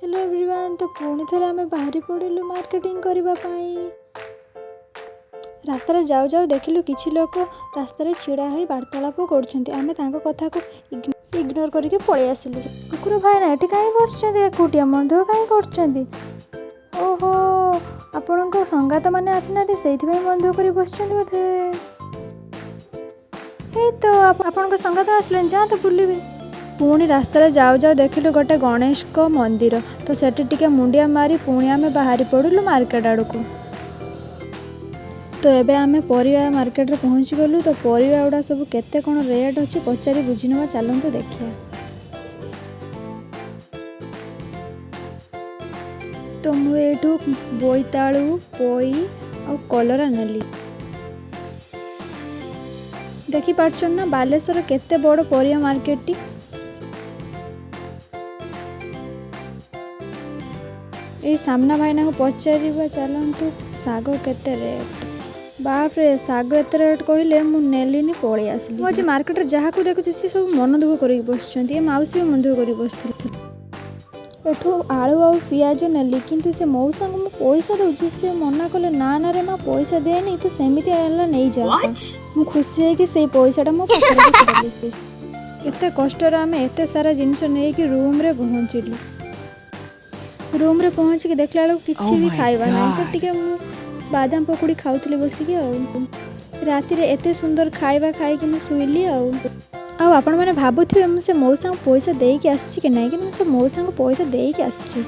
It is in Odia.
ହ୍ୟାଲୋ ଏଭ୍ରିୱାନ୍, ତ ପୁଣି ଥରେ ଆମେ ବାହାରି ପଡ଼ିଲୁ ମାର୍କେଟିଂ କରିବା ପାଇଁ। ରାସ୍ତାରେ ଯାଉ ଯାଉ ଦେଖିଲୁ କିଛି ଲୋକ ରାସ୍ତାରେ ଛିଡ଼ା ହୋଇ ବାର୍ତ୍ତାଳାପ କରୁଛନ୍ତି। ଆମେ ତାଙ୍କ କଥାକୁ ଇଗ୍ନୋର କରିକି ପଳେଇ ଆସିଲୁ। କୁକୁର ଭାଇନା ଏଠି କାହିଁ ବସିଛନ୍ତି ଏକୁଟିଆ? ମନ ଦୁଃଖ କାହିଁ କରୁଛନ୍ତି? ଓହୋ, ଆପଣଙ୍କ ସଙ୍ଗାତ ମାନେ ଆସିନାହାନ୍ତି, ସେଇଥିପାଇଁ ମନ ଦୁଃଖ କରି ବସିଛନ୍ତି ବୋଧେ। ହେଇ ତ, ଆପଣଙ୍କ ସଙ୍ଗାତ ଆସିଲେଣି, ଯାଆନ୍ତୁ ବୁଲିବେ। ପୁଣି ରାସ୍ତାରେ ଯାଉ ଯାଉ ଦେଖିଲୁ ଗୋଟେ ଗଣେଶଙ୍କ ମନ୍ଦିର। ତ ସେଠି ଟିକେ ମୁଣ୍ଡିଆ ମାରି ପୁଣି ଆମେ ବାହାରି ପଡ଼ିଲୁ ମାର୍କେଟ ଆଡ଼କୁ। ତ ଏବେ ଆମେ ପରିବା ମାର୍କେଟରେ ପହଞ୍ଚିଗଲୁ। ତ ପରିବା ଗୁଡ଼ା ସବୁ କେତେ କ'ଣ ରେଟ୍ ଅଛି ପଚାରି ବୁଝିନେବା, ଚାଲନ୍ତୁ ଦେଖିବା। ତ ମୁଁ ଏଇଠୁ ବୋଇତାଳୁ, ପୋଇ ଆଉ କଲରା ନେଲି। ଦେଖିପାରୁଛନ୍ତି ନା ବାଲେଶ୍ୱର କେତେ ବଡ଼ ପରିବା ମାର୍କେଟଟି? ଏଇ ସାମ୍ନା ଭାଇନାଙ୍କୁ ପଚାରିବା ଚାଲନ୍ତୁ, ଶାଗ କେତେ ରେଟ୍? ବାପରେ, ଶାଗ ଏତେ ରେଟ୍ କହିଲେ, ମୁଁ ନେଲିନି, ପଳେଇ ଆସିଲି। ମୁଁ ଆଜି ମାର୍କେଟରେ ଯାହାକୁ ଦେଖୁଛି, ସେ ସବୁ ମନ ଦୁଃଖ କରିକି ବସିଛନ୍ତି। ଏ ମାଉସୀ ବି ମନ ଦୁଃଖ କରିକି ବସିଥିଲେ। ଏଠୁ ଆଳୁ ଆଉ ପିଆଜ ନେଲି, କିନ୍ତୁ ସେ ମଉସାଙ୍କୁ ମୁଁ ପଇସା ଦେଉଛି, ସେ ମନା କଲେ, "ନା ନା ରେ ମା, ପଇସା ଦେନି, ତୁ ସେମିତି ହେଲା ନେଇଯା।" What? ମୁଁ ଖୁସି ହେଇକି ସେଇ ପଇସାଟା ମୋ ପାଖରେ ରଖିଦେଲି। ଏତେ କଷ୍ଟରେ ଆମେ ଏତେ ସାରା ଜିନିଷ ନେଇକି ରୁମ୍ରେ ପହଞ୍ଚିଲୁ। ରୁମ୍ରେ ପହଞ୍ଚିକି ଦେଖିଲା ବେଳକୁ କିଛି Oh ବି my ଖାଇବା ନାହିଁ। ତ God. ଟିକେ ମୁଁ ବାଦାମ ପକୁଡ଼ି ଖାଉଥିଲି ବସିକି। ଆଉ ରାତିରେ ଏତେ ସୁନ୍ଦର ଖାଇବା ଖାଇକି ମୁଁ ଶୋଇଲି। ଆଉ ଆପଣମାନେ ଭାବୁଥିବେ ମୁଁ ସେ ମଉସାଙ୍କୁ ପଇସା ଦେଇକି ଆସିଛି କି ନାହିଁ, କିନ୍ତୁ ମୁଁ ସେ ମଉସାଙ୍କୁ ପଇସା ଦେଇକି ଆସିଛି।